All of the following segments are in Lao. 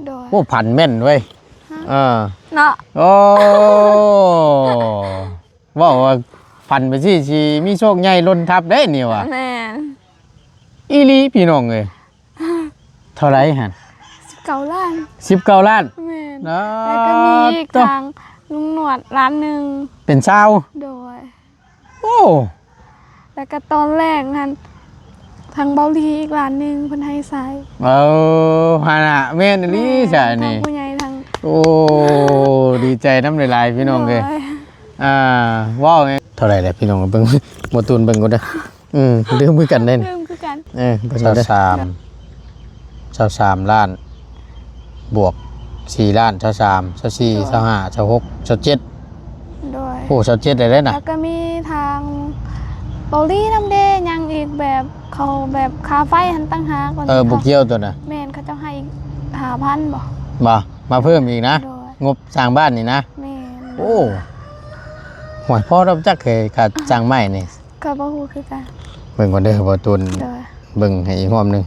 ໂດຍ ໂອ້ ຝັນແມ່ນເວີຍ ຮະ ເອີ ເນາະ ໂອ້ ເວົ້າວ່າຝັນໄປຊີ້ ຊິມີໂຊກໃຫຍ່ຫຼົ່ນທັບເດ້ນີ້ວ່າ ແມ່ນ ອີ່ຫຼີພີ່ນ້ອງເອີຍ ເທົ່າໃດຫັ້ນ? ສິບເກົ້າລ້ານ ສິບເກົ້າລ້ານ ແມ່ນ ອາ ແລ້ວກໍມີອີກ ໂຕ ທາງລຸງໜວດລ້ານໜຶ່ງ ເປັນຊາວ ໂດຍ ໂອ້ ແລ້ວກໍຕອນແລກຫັ້ນ ທາງເບົາຫຼີອີກລ້ານໜຶ່ງ ເພິ່ນໃຫ້ໃຊ້ ເອີ ຫັ້ນນະ ແມ່ນອີ່ຫຼີ ແມ່ນ ຊະນີ້ ທາງຜູ້ໃຫຍ່ທາງ ໂອ້ ດີໃຈນຳຫຼາຍໆ ພີ່ນ້ອງເອີຍ ໂດຍ ອ່າ ເວົ້າແມ່ນ ເທົ່າໃດແຫຼະພີ່ນ້ອງ ເບິ່ງ ບໍ່ຕູນເບິ່ງກ່ອນເດີ ອືມ ລືມຄືກັນເດ້ ລືມຄືກັນ ເອີ ເບິ່ງ ຊາວສາມ ເດີ ຊາວສາມລ້ານ ບວກສີ່ລ້ານ ຊາວສາມ ຊາວສີ່ ໂດຍ ຊາວຫ້າ ຊາວຫົກ ຊາວເຈັດ ໂດຍ ໂອ້ ຊາວເຈັດໄດ້ເດ້ນະ ແລ້ວກໍມີທາງເບົາຫຼີນຳເດ້ ຍັງອີກແບບ ເຂົາແບບຄ່າໄຟຫັ້ນຕ່າງຫາກ ເອີ ບໍ່ກ່ຽວໂຕນະ ແມ່ນ ເຂົາເຈົ້າໃຫ້ອີກຫ້າພັນບໍ ບໍ່ ມາເພີ່ມອີກນະ ໂດຍ ງົບສ້າງບ້ານນີ້ນະ ແມ່ນ ໂອ້ ໂຫຍ ພໍດອກຈັກເຄີຍ ຄ່າຈ້າງໄມ້ນີ້ ກໍບໍ່ຮູ້ຄືກັນ ເບິ່ງກ່ອນເດີ ບໍ່ຕູນ ໂດຍ ເບິ່ງໃຫ້ອີກຮອບໜຶ່ງ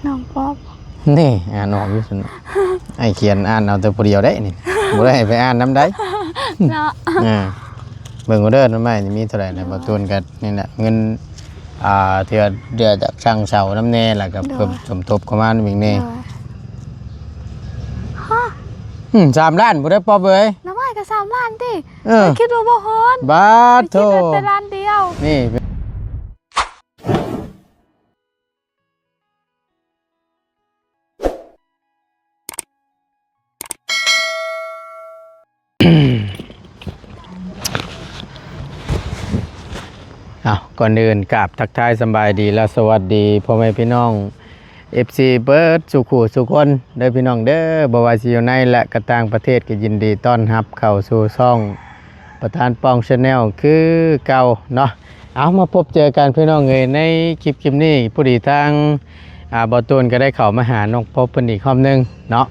ນ້ອງປອບ ນີ້ ອ່ານອອກຢູ່ຊັ້ນ ອ້າຍຂຽນອ່ານເອົາແຕ່ຜູ້ດຽວໄດ້ນີ້ ບໍ່ໄດ້ໃຫ້ໄປອ່ານນຳໃດ ເນາະ ອ່າ ເບິ່ງກ່ອນເດີ ນຳໄມ້ນີ້ມີເທົ່າໃດນະ ໂດຍ ບໍ່ຕູນກໍນີ້ແຫຼະ ເງິນ ອ່າ ທີ່ວ່າເດືອຈາກຊ່າງເສົານຳແດ່ ແລ້ວກໍ ໂດຍ ເພີ່ມສົມທົບເຂົ້າມານຳອີກແດ່ ໂດຍ ຮະ ອືມ ສາມລ້ານພຸ້ນເດ້ ປອບເອີຍ ນ້ຳອ້າຍກໍສາມລ້ານຕິ ເອີ ຂ້ອຍຄິດວ່າບໍ່ຮອດ ບາດໂທ ຂ້ອຍຄິດວ່າແຕ່ລ້ານດຽວ ນີ້ ເອົາ ກ່ອນອື່ນກາບທັກທາຍສຳບາຍດີ ແລະ ສະຫວັດດີພໍ່ແມ່ພີ່ນ້ອງ ເອັຟຊີ ເບິດສູ່ຄູ່ສູ່ຄົນເດີພີ່ນ້ອງເດີ ບໍ່ວ່າຊິຢູ່ໃນ ແລະ ກໍຕ່າງປະເທດ ກໍຍິນດີຕ້ອນຮັບເຂົ້າສູ່ຊ່ອງປະທານປ່ອງ Channel ຄືເກົ່າເນາະ. ເອົາ ມາພົບເຈີກັນພີ່ນ້ອງເອີຍ ໃນຄລິບ ຄລິບນີ້ ພໍດີທາງ ອ່າ ບ່າວຕູນກໍໄດ້ເຂົ້າມາຫານ້ອງປອບເພິ່ນອີກຮອບໜຶ່ງເນາະ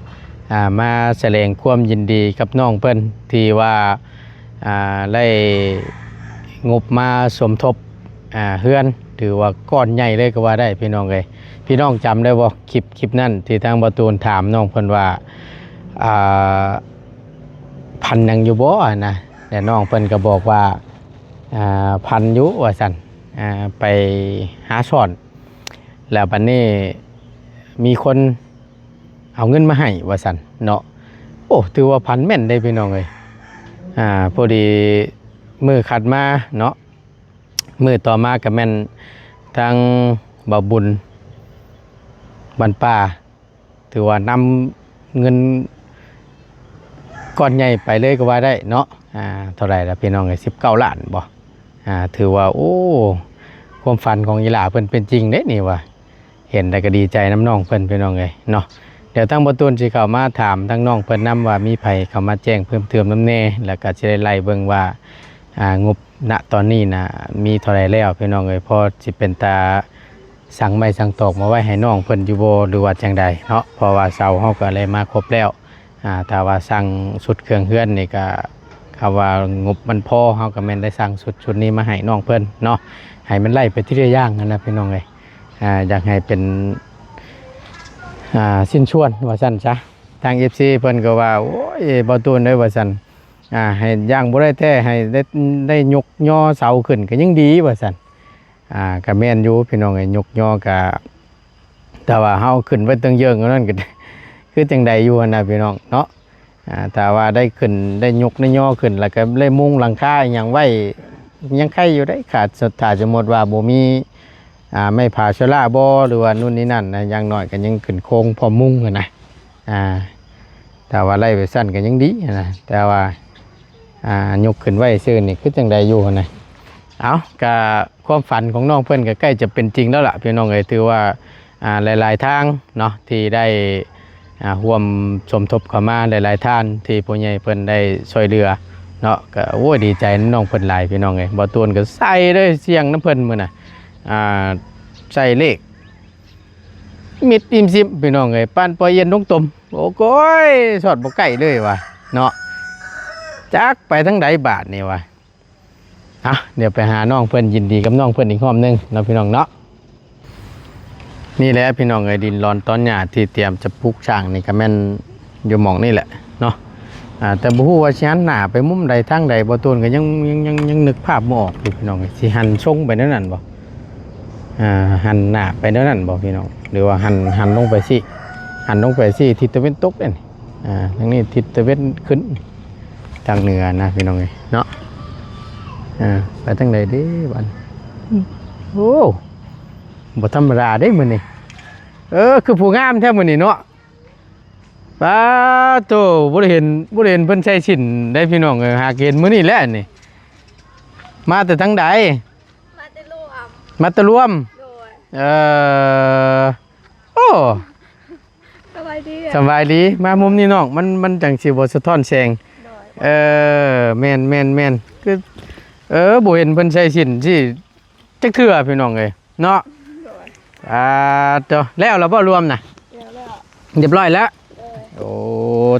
ອ່າ ມາສະແດງຄວາມຍິນດີກັບນ້ອງເພິ່ນ ທີ່ວ່າ ອ່າ ໄດ້ງົບມາສົມທົບ ອ່າ ເຮືອນ ຖືວ່າກ້ອນໃຫຍ່ເລີຍກໍວ່າໄດ້ພີ່ນ້ອງເອີຍ. ພີ່ນ້ອງຈຳໄດ້ບໍ່ ຄລິບ ຄລິບນັ້ນທີ່ທາງບ່າວຕູນຖາມນ້ອງເພິ່ນວ່າ ອ່າ ຝັນຫຍັງຢູ່ບໍ່ຫັ້ນນະ ແລະ ນ້ອງເພິ່ນກໍບອກວ່າ ອ່າ ຝັນຢູ່ວ່າຊັ້ນ ອ່າ ໄປຫາສອນ ແລ້ວບັດນີ້ມີຄົນເອົາເງິນມາໃຫ້ວ່າຊັ້ນເນາະ. ໂອ້ ຖືວ່າຝັນແມ່ນເດ້ພີ່ນ້ອງເອີຍ. ອ່າ ພໍດີມື້ຖັດມາເນາະ ມື້ຕໍ່ມາກໍແມ່ນທາງບ່າວບຸນບ້ານປ່າ ຖືວ່ານຳເງິນກ້ອນໃຫຍ່ໄປເລີຍກໍວ່າໄດ້ເນາະ. ອ່າ ເທົ່າໃດລະພີ່ນ້ອງເອີຍ ສິບເກົ້າລ້ານບໍ? ອ່າ ຖືວ່າ ໂອ້ ຄວາມຝັນຂອງອີ່ຫຼ້າເພິ່ນເປັນຈິງເດ້ນີ້ວ່າ ເຫັນແລ້ວກໍດີໃຈນຳນ້ອງເພິ່ນພີ່ນ້ອງເອີຍເນາະ. ດຽວທາງບ່າວຕູນຊິເຂົ້າມາຖາມທາງນ້ອງເພິ່ນນຳວ່າມີໃຜເຂົ້າມາແຈ້ງເພີ່ມເຕີມນຳແດ່ ແລ້ວກໍຊິໄດ້ໄລ່ເບິ່ງວ່າ ອ່າ ງົບ ນະຕອນນີ້ນະ ມີເທົ່າໃດແລ້ວພີ່ນ້ອງເອີຍ ພໍຊິເປັນຕາສັ່ງໄມ້ສັ່ງຕອກມາໄວ້ໃຫ້ນ້ອງເພິ່ນຢູ່ບໍ່ ຫຼືວ່າຈັ່ງໃດເນາະ. ເພາະວ່າເສົາເຮົາກໍໄດ້ມາຄົບແລ້ວ ອ່າ ຖ້າວ່າສັ່ງຊຸດເຄື່ອງເຮືອນນີ້ກໍ ຄຳວ່າງົບມັນພໍ ເຮົາກໍແມ່ນໄດ້ສັ່ງຊຸດ ຊຸດນີ້ມາໃຫ້ນ້ອງເພິ່ນເນາະ ໃຫ້ມັນໄລ່ໄປທີລະຢ່າງຫັ້ນນະພີ່ນ້ອງເອີຍ. ອ່າ ຢາກໃຫ້ເປັນ ອ່າ ຊິ້ນສ່ວນວ່າຊັ້ນຊະ. ທາງ ເອັຟຊີ ເພິ່ນກໍວ່າ ໂອ້ຍ ບ່າວຕູນເອີຍ ວ່າຊັ້ນ ອ່າ ໃຫ້ ຍ່າງບໍ່ໄດ້ແທ້ ໃຫ້ໄດ້ ໄດ້ຍົກຍໍເສົາຂຶ້ນກໍຍັງດີວ່າຊັ້ນ. ອ່າ ກໍແມ່ນຢູ່ພີ່ນ້ອງເອີຍ ຍົກຍໍກໍ ຖ້າວ່າເຮົາຂຶ້ນໄວ້ເທິງເຢິງອັນນັ້ນກໍ ຄືຈັ່ງໃດຢູ່ຫັ້ນນະພີ່ນ້ອງເນາະ. ອ່າ ຖ້າວ່າໄດ້ຂຶ້ນ ໄດ້ຍົກໄດ້ຍໍຂຶ້ນ ແລ້ວກໍໄດ້ມຸງຫຼັງຄາອີ່ຫຍັງໄວ້ ຍັງໄຄຢູ່ເດ້. ຖ້າ ຖ້າສົມມຸດວ່າບໍ່ມີ ອ່າ ໄມ້ຜາໂຊລາບໍ ຫຼືວ່ານູ້ນນີ້ນັ້ນນະ ຢ່າງໜ້ອຍກໍຍັງຂຶ້ນໂຄງພ້ອມມຸງຫັ້ນນະ. ອ່າ ຖ້າວ່າໄລ່ໄປຊັ້ນກໍຍັງດີຫັ້ນນະ ແຕ່ວ່າ ອ່າ ຍົກຂຶ້ນໄວ້ຊື່ນີ້ຄືຈັ່ງໃດຢູ່ຫັ້ນນະ. ເອົ້າ ກະຄວາມຝັນຂອງນ້ອງເພິ່ນກໍໃກ້ຈະເປັນຈິງແລ້ວລະພີ່ນ້ອງເອີຍ. ຖືວ່າ ອ່າ ຫຼາຍໆທາງເນາະ ທີ່ໄດ້ ອ່າ ຮ່ວມສົມທົບເຂົ້າມາ ຫຼາຍໆທ່ານທີ່ຜູ້ໃຫຍ່ເພິ່ນໄດ້ຊ່ວຍເຫຼືອເນາະ ກໍ ໂອ້ຍ ດີໃຈນຳນ້ອງເພິ່ນຫຼາຍພີ່ນ້ອງເອີຍ. ບ່າວຕູນກໍໃສ່ເລີຍ ສ່ຽງນຳເພິ່ນມື້ນະ ອ່າ ໃສ່ເລກ ມິດອີ່ມຊິມພີ່ນ້ອງເອີຍ ປານປ່ອຍອຽນລົງຕົມ. ໂອ້ໂກຍ ຊອດບໍ່ໃກ້ເລີຍວ່າເນາະ ຈັກໄປທາງໃດບາດນີ້ວ່າ. ອ່ະ ດຽວໄປຫານ້ອງເພິ່ນ ຍິນດີກັບນ້ອງເພິ່ນອີກຮອບໜຶ່ງເນາະ ພີ່ນ້ອງເນາະ. ນີ້ແຫຼະພີ່ນ້ອງເອີຍ ດິນລອນຕອນຫຍ້າທີ່ຕຽມຈະປູກສ້າງນີ້ກໍແມ່ນຢູ່ໝ່ອງນີ້ແຫຼະເນາະ. ອ່າ ແຕ່ບໍ່ຮູ້ວ່າຊິຫັນໜ້າໄປມຸມໃດທາງໃດ ບໍ່ຕູນກໍຍັງ ຍັງ ຍັງ ຍັງນຶກພາບບໍ່ອອກຢູ່ພີ່ນ້ອງເອີຍ ຊິຫັນຊົງໄປແນວນັ້ນບໍ່? ອ່າ ຫັນໜ້າໄປແນວນັ້ນບໍ່ພີ່ນ້ອງ? ຫຼືວ່າຫັນ ຫັນລົງໄປຊີ້ ຫັນລົງໄປຊີ້ທິດຕາເວັນຕົກເດ້ນີ້. ອ່າ ທາງນີ້ທິດຕາເວັນຂຶ້ນທາງເໜືອນະພີ່ນ້ອງເອີຍເນາະ. ອ່າ ໄປທາງໃດເດ້ບາດນີ້? ໂອ້ ບໍ່ທຳມະດາເດ້ມື້ນີ້. ເອີ ຄືຜູ້ງາມແທ້ມື້ນີ້ເນາະ. ປາໂທ້ ບໍ່ໄດ້ເຫັນ ບໍ່ໄດ້ເຫັນເພິ່ນໃສ່ສິ້ນໄດ໋ພີ່ນ້ອງເອີຍ ຫາກເຫັນມື້ນີ້ແຫຼະນີ້. ມາແຕ່ທາງໃດ? ມາແຕ່ລວມ ມາແຕ່ລວມ. ໂດຍ. ເອີ ໂອ້ ສະບາຍດີ ສະບາຍດີ. ມາມຸມນີ້ນ້ອງ ມັນ ມັນຈັ່ງຊິບໍ່ສະທ້ອນແສງ. ໂດຍ. ເອີ ແມ່ນໆໆ ຄື ເອີ ບໍ່ເຫັນເພິ່ນໃສ່ສິ້ນຊີ້ຈັກເທື່ອພີ່ນ້ອງເອີຍເນາະ. ໂດຍ. ອ່າ ໂຕ ແລ້ວລະບໍ່ລວມນະ? ແລ້ວ ແລ້ວ ຮຽບຮ້ອຍແລ້ວ. ໂດຍ. ໂອ້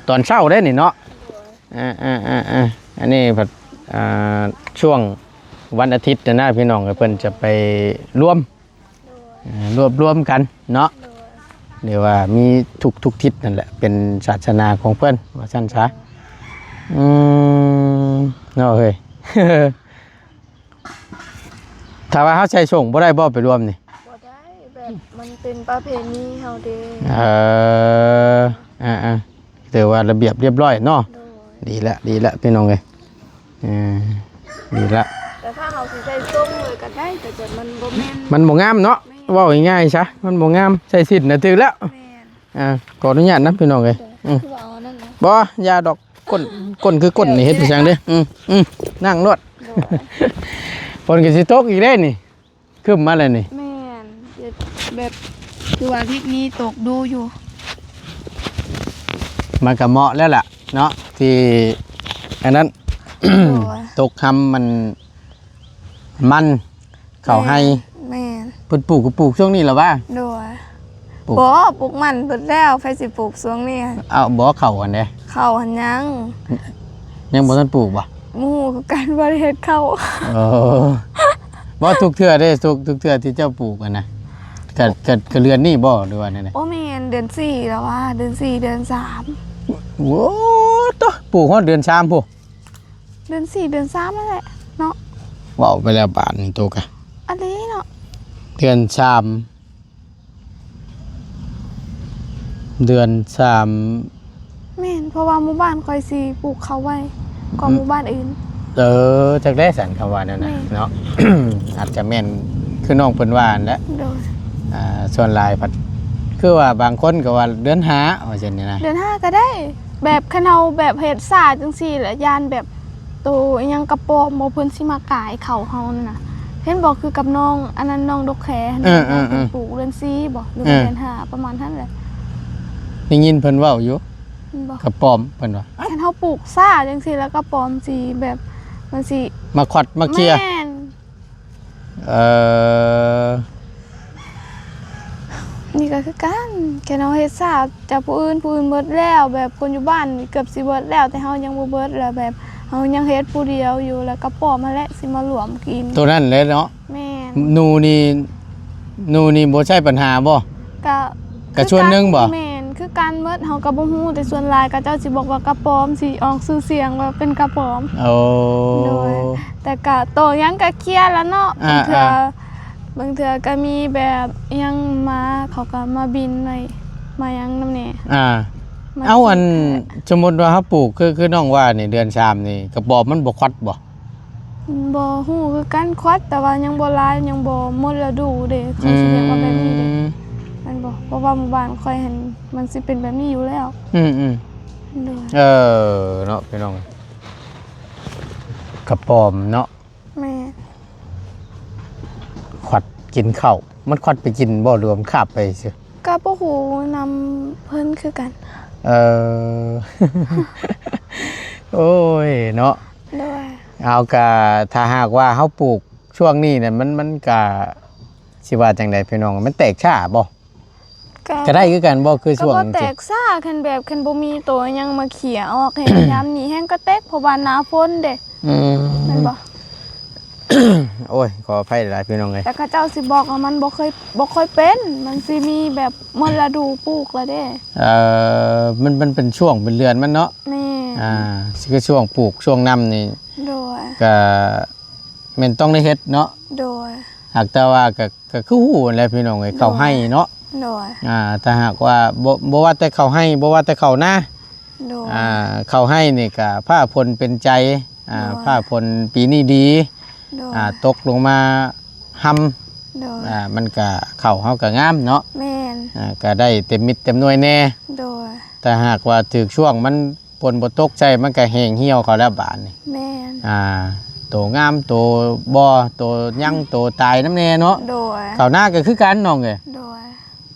ຕອນເຊົ້າເດ້ນີ້ເນາະ. ໂດຍ. ອ່າໆໆໆ ອັນນີ້ພັດ ອ່າ ຊ່ວງວັນອາທິດນະພີ່ນ້ອງ ເພິ່ນຈະໄປລວມ ໂດຍ ອ່າ ລວບລວມກັນເນາະ. ໂດຍ. ຫຼືວ່າມີທຸກ ທຸກທິດນັ້ນແຫຼະ ເປັນສາສະໜາຂອງເພິ່ນວ່າຊັ້ນຊະ. ອືມ ເນາະເຮີ້ຍ. ຖ້າວ່າເຮົາໃສ່ສົ່ງບໍ່ໄດ້ບໍ່ ໄປລວມນີ້? ບໍ່ໄດ້ ແບບມັນເປັນປະເພນີເຮົາເດ້. ເອີ ອ່າໆ ຖືວ່າລະບຽບລຽບຮ້ອຍເນາະ. ໂດຍ. ດີລະ ດີລະ ພີ່ນ້ອງເອີຍ. ເອີ ດີລະ. ແຕ່ຖ້າເຮົາຊິໃສ່ສົ່ງເລີຍກໍໄດ້ ແຕ່ແບບມັນບໍ່ແມ່ນ ມັນບໍ່ງາມເນາະ. ແມ່ນ. ເວົ້າງ່າຍໆຊະ ມັນບໍ່ງາມ ໃສ່ສິ້ນນະຖືກແລ້ວ. ແມ່ນ. ອ່າ ຂໍອະນຸຍາດນຳພີ່ນ້ອງເອີຍ. ອືມ ຄືວ່າເອົານັ້ນນະ ບໍ່ ຢ່າດອກ. ກົ້ນ ກົ້ນຄືກົ້ນນີ້ ເຮັດອີ່ຫຍັງເດ້? ອືມ ອືມ ນັ່ງໂລດ. ໂດຍ. ຝົນກໍຊິຕົກອີກເດ້ນີ້ ຄຶ້ມມາແລ້ວນີ້. ແມ່ນ ແບບ ຄືວ່າທິດນີ້ຕົກດູຢູ່. ມັນກໍເໝາະແລ້ວລະເນາະ ທີ່ອັນນັ້ນ. ໂດຍ. ຕົກຮຳມັນ ມັນ ເຂົ້າໄຮ່. ແມ່ນ ແມ່ນ. ເພິ່ນປູກກໍປູກຊ່ວງນີ້ລະຫວາ? ໂດຍ. ປູກ ບໍ່ ປູກມັນເບິດແລ້ວ ໃຜຊິປູກຊ່ວງນີ້? ອ້າວ ບໍ່ ເຂົ້າຫັ້ນເດ? ເຂົ້າຫັ້ນຍັງ ຍັງບໍ່ທັນປູກບໍ່? ບໍ່ຮູ້ຄືກັນ ບໍ່ໄດ້ເຮັດເຂົ້າ. ເອີ ບໍ່ ທຸກເທື່ອເດ້ ທຸກ ທຸກເທື່ອທີ່ເຈົ້າປູກຫັ້ນນະ ກະ ກະ ກະເດືອນນີ້ບໍ່ ຫຼືວ່າແນວໃດ? ບໍ່ແມ່ນ ເດືອນສີ່ລະຫວາ ເດືອນສີ່ ເດືອນສາມ. ໂອ້ ໂຕ ປູກຮອດເດືອນສາມພຸ້ນ. ເດືອນສີ່ ເດືອນສາມນັ້ນແຫຼະເນາະ. ເວົ້າໄປແລ້ວບາດນີ້ໂຕກະ ອັນນີ້ເນາະ ເດືອນສາມ ເດືອນສາມ. ແມ່ນ ເພາະວ່າໝູ່ບ້ານຂ້ອຍຊິປູກເຂົ້າໄວກວ່າ ອືມ ໝູ່ບ້ານອື່ນ. ເອີ ຈັກແລ້ຊັ້ນ ຄຳວ່າແນວນັ້ນ ແມ່ນ ເນາະ ອາດຈະແມ່ນຄືນ້ອງເພິ່ນວ່າຫັ້ນແຫຼະ. ໂດຍ. ອ່າ ສ່ວນຫຼາຍພັດ ຄືວ່າບາງຄົນກໍວ່າເດືອນຫ້າ ວ່າຊັ້ນນີ້ນະ. ເດືອນຫ້າກໍໄດ້. ແບບຄັນເຮົາແບບເຮັດຊ້າຈັ່ງຊີ້ລະ ຢ້ານແບບໂຕອີ່ຫຍັງກະປອມບໍ່ ເພິ່ນຊິມາກາຍເຂົ້າເຮົານັ້ນນະ. ເຫັນບໍ່ ຄືກັບນ້ອງອັນນັ້ນ ນ້ອງດົກແຄຫັ້ນນະ. ເອີໆໆ ນ້ອງເພິ່ນປູກເດືອນສີ່ບໍ່ ຫຼືວ່າ ເອີ ເດືອນຫ້າ ປະມານຫັ້ນແຫຼະ. ໄດ້ຍິນເພິ່ນເວົ້າຢູ່ ເຫັນບໍ່ ກະປອມເພິ່ນວ່າ. ຄັນເຮົາປູກຊ້າຈັ່ງຊີ້ລະ ກະປອມຊິແບບ ມັນຊິມາຄວັດມາເກ່ຍ. ແມ່ນ. ເອີ ນີ້ກໍຄືກັນ ແຄ່ເຮົາເຮັດຊາຈາກຜູ້ອື່ນ ຜູ້ອື່ນເບິດແລ້ວ ແບບຄົນຢູ່ບ້ານນີ້ເກືອບຊິເບິດແລ້ວ ແຕ່ເຮົາຍັງບໍ່ເບິດ ແລ້ວແບບເຮົາຍັງເຮັດຜູ້ດຽວຢູ່ ແລ້ວກະປອມຫັ້ນແຫຼະຊິມາລວມກິນ ໂຕນັ້ນແຫຼະເນາະ. ແມ່ນ. ໜູນີ້ ໜູນີ້ບໍ່ໃຊ້ບັນຫາບໍ່? ກະ ກະສ່ວນໜຶ່ງບໍ່? ແມ່ນ ຄືກັນໝົດ ເຮົາກໍບໍ່ຮູ້ ແຕ່ສ່ວນຫຼາຍເຂົາເຈົ້າຊິບອກວ່າກະປອມ ຊິອອກຊື່ສຽງວ່າເປັນກະປອມ. ໂອ້ ໂດຍ ແຕ່ກະໂຕຫຍັງກະເຄຍລະເນາະ. ອ່າ ບາງເທື່ອ ອ່າ ບາງເທື່ອກະມີແບບຫຍັງມາ ເຂົາກະມາບິນໄວ້ ມາຫຍັງນຳແດ່. ອ່າ ມາ ເອົາ ກິນ ອັນ ແທ້ ສົມມຸດວ່າເຮົາປູກ ຄື ຄືນ້ອງວ່ານີ້ ເດືອນສາມນີ້ ກະປອມມັນບໍ່ຄວັດບໍ່? ບໍ່ຮູ້ຄືກັນ ຄວັດ ແຕ່ວ່າຍັງບໍ່ຫຼາຍ ຍັງບໍ່ໝົດລະດູເດ້ ເຂົາຊິຮຽກວ່າແບບນີ້ເດ້. ອືມ ແມ່ນບໍ່? ເພາະວ່າໝູ່ບ້ານຂ້ອຍຫັ້ນ ມັນຊິເປັນແບບນີ້ຢູ່ແລ້ວ. ອືມໆ ໂດຍ. ເອີ ເນາະ ພີ່ນ້ອງ ກະປອມເນາະ. ແມ່ນ. ຄວັດກິນເຂົ້າ ມັນຄວັດໄປກິນບໍ່ ຫຼືວ່າມັນຄາບໄປຊື່? ກະບໍ່ຮູ້ນຳເພິ່ນຄືກັນ. ເອີ ໂອ້ຍ ເນາະ. ໂດຍ. ເອົາ ກະຖ້າຫາກວ່າເຮົາປູກຊ່ວງນີ້ນະ ມັນ ມັນກະ ຊິວ່າຈັ່ງໃດພີ່ນ້ອງ ມັນແຕກຊ້າບໍ່? ກະ ກະໄດ້ຄືກັນບໍ່? ຄືຊ່ວງ ກະບໍ່ແຕກຊ້າ ຄັນແບບ ຄັນບໍ່ມີໂຕຫຍັງມາເຄຍອອກ ແຮ່ງຍາມນີ້ແຮ່ງກະແຕກ ເພາະວ່າໜ້າຝົນເດ້. ອືມ ແມ່ນບໍ່? ໂອ້ຍ ຂໍອະໄພຫຼາຍໆ ພີ່ນ້ອງເອີຍ. ແຕ່ເຂົາເຈົ້າຊິບອກວ່າມັນບໍ່ເຄີຍ ບໍ່ຄ່ອຍເປັນ ມັນຊິມີແບບໝົດລະດູປູກແລ້ວເດ້. ເອີ ມັນ ມັນເປັນຊ່ວງເປັນເດືອນມັນເນາະ. ແມ່ນ. ອ່າ ຄືຊ່ວງປູກຊ່ວງນຳນີ້ ໂດຍ ກະແມ່ນຕ້ອງໄດ້ເຮັດເນາະ. ໂດຍ. ຫາກແຕ່ວ່າກະ ກະຄືຮູ້ຫັ້ນແຫຼະ ພີ່ນ້ອງເອີຍ ໂດຍ ເຂົ້າໄຮ່ເນາະ. ໂດຍ. ອ່າ ຖ້າຫາກວ່າບໍ່ ບໍ່ວ່າແຕ່ເຂົ້າໄຮ່ ບໍ່ວ່າແຕ່ເຂົ້ານາ ໂດຍ ອ່າ ເຂົ້າໄຮ່ນີ້ກະຟ້າຝົນເປັນໃຈ ອ່າ ໂດຍ ຟ້າຝົນປີນີ້ດີ ໂດຍ ອ່າ ຕົກລົງມາຮຳ ໂດຍ ອ່າ ມັນກະ ເຂົ້າເຮົາກະງາມເນາະ. ແມ່ນ. ອ່າ ກະໄດ້ເຕັມເມັດເຕັມໜ່ວຍແດ່. ໂດຍ. ຖ້າຫາກວ່າຖືກຊ່ວງມັນ ຝົນບໍ່ຕົກໃສ່ ມັນກະແຫ້ງຫ່ຽວເຂົ້າແລ້ວບາດນີ້. ແມ່ນ. ອ່າ ໂຕງາມ ໂຕບໍ່ ໂຕຍັງ ໂຕຕາຍນຳແດ່ເນາະ. ໂດຍ. ເຂົ້ານາກະຄືກັນນ້ອງເອີຍ. ໂດຍ.